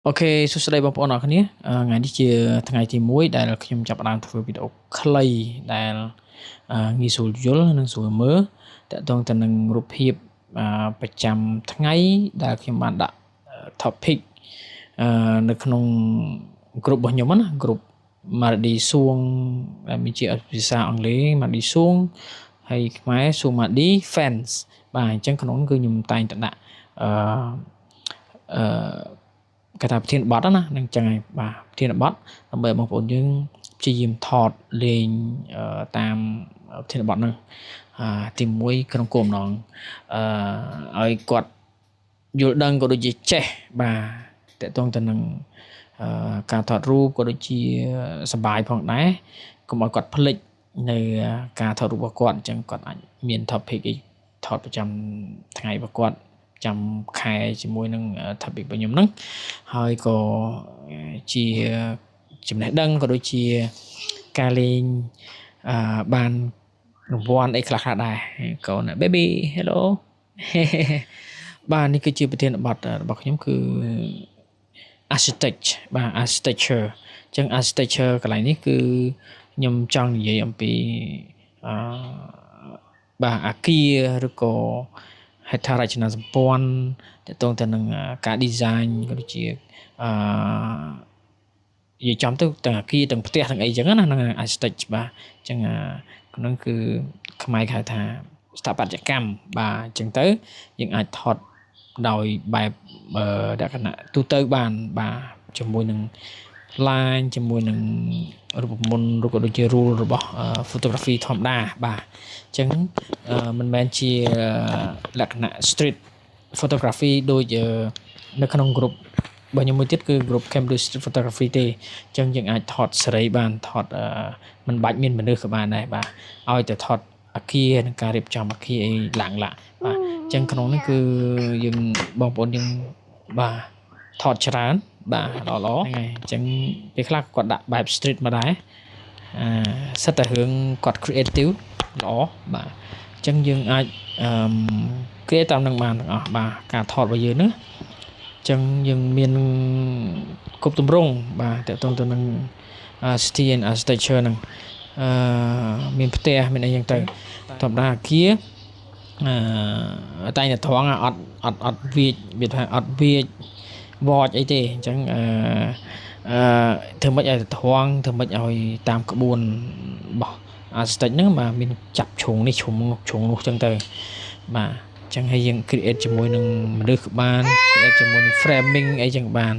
OK សួស្តីបងប្អូនអរគ្នាថ្ងៃនេះជាថ្ងៃទី1ដែលខ្ញុំចាប់ផ្ដើមធ្វើវីដេអូខ្លីដែលងាយស្រួលយល់និងស្រួលមើលតាក់ទងទៅនឹងរូបភាពប្រចាំថ្ងៃដែលខ្ញុំបានដាក់ topic នៅក្នុងក្រុមរបស់ខ្ញុំណាក្រុម Mardi សួងដែលមានជាភាសាអង់គ្លេស Mardi សួងហើយខ្មែរសួង Mardi fans បាទអញ្ចឹងក្នុងគឺខ្ញុំតែងតែដាក់អឺអឺគេថាប្រធានបទណានឹងចឹងហើយបាទប្រធានបទដើម្បីបងប្អូនយើងព្យាយាមថតលេងតាមប្រធានបទហ្នឹងទី1ក្នុងគោលបំណងអឺឲ្យគាត់យល់ដឹងក៏ដូចជាចេះបាទតកតងទៅនឹងការថតរូបក៏ដូចជាសប្បាយផងដែរកុំឲ្យគាត់ភ្លេចនៅការថតរូបរបស់គាត់អញ្ចឹងគាត់អាចមាន topic អីថតប្រចាំថ្ងៃរបស់គាត់ចាំខែជាមួយនឹង topic របស់ខ្ញុំហ្នឹងហើយក៏ជាចំណេះដឹងក៏ដូចជាការលេងអឺបានរង្វាន់អីខ្លះៗដែរកូន baby hello បាទនេះគឺជាប្រធានបទរបស់ខ្ញុំគឺ architect បាទ architecture អញ្ចឹង architecture កន្លែងនេះគឺខ្ញុំចង់និយាយអំពីអឺបាទអាគារឬក៏ហេដ្ឋារចនាសម្ព័ន្ធតកតងទៅនឹងការ design ក៏ដូចជាអឺនិយាយចំទៅទាំងអាគារទាំងផ្ទះទាំងអីចឹងណាហ្នឹង architect បាទអញ្ចឹងក្នុងគឺខ្មែរគេហៅថាស្ថាបត្យកម្មបាទអញ្ចឹងទៅយើងអាចថតដោយបែបលក្ខណៈទូទៅបានបាទជាមួយនឹង line ជាមួយនឹងរូបមន្តឬក៏ដូចជា rule របស់ photography ធម្មតាបាទអញ្ចឹងមិនមែនជាលក្ខណៈ street photography ដូចនៅក្នុង group របស់ខ្ញុំមួយទៀតគឺ group Cambridge Street Photography ទេអញ្ចឹងយើងអាចថតសេរីបានថតមិនបាច់មានមនុស្សក៏បានដែរបាទឲ្យតែថតអាគារនិងការរៀបចំអាគារអីឡើងឡាក់បាទអញ្ចឹងក្នុងនេះគឺយើងបងប្អូនយើងបាទថតច្រើនបាទល្អល្អហ្នឹងហើយអញ្ចឹងពេលខ្លះគាត់ដាក់បែប street មកដែរអាសិតតែរឿងគាត់ creative ល្អបាទអញ្ចឹងយើងអាចអឺ create តាមនឹងបានទាំងអស់បាទការថតរបស់យើងហ្នឹងអញ្ចឹងយើងមានគ្រប់ទម្រង់បាទតកតងទៅនឹង city and architecture ហ្នឹងអឺមានផ្ទះមានអីចឹងទៅធម្មតាអាគារអឺតែតែត្រង់អត់អត់អត់វាចវាថាអត់វាចវចអីទេអញ្ចឹងអឺអឺធ្វើម៉េចឲ្យត្រង់ធ្វើម៉េចឲ្យតាមក្បួនរបស់ architect ហ្នឹងបាទមានចាប់ជ្រុងនេះជ្រុងនោះជ្រុងនោះអញ្ចឹងទៅបាទអញ្ចឹងហើយយើង create ជាមួយនឹងមនុស្សក៏បាន create ជាមួយនឹង framing អីចឹងបាន។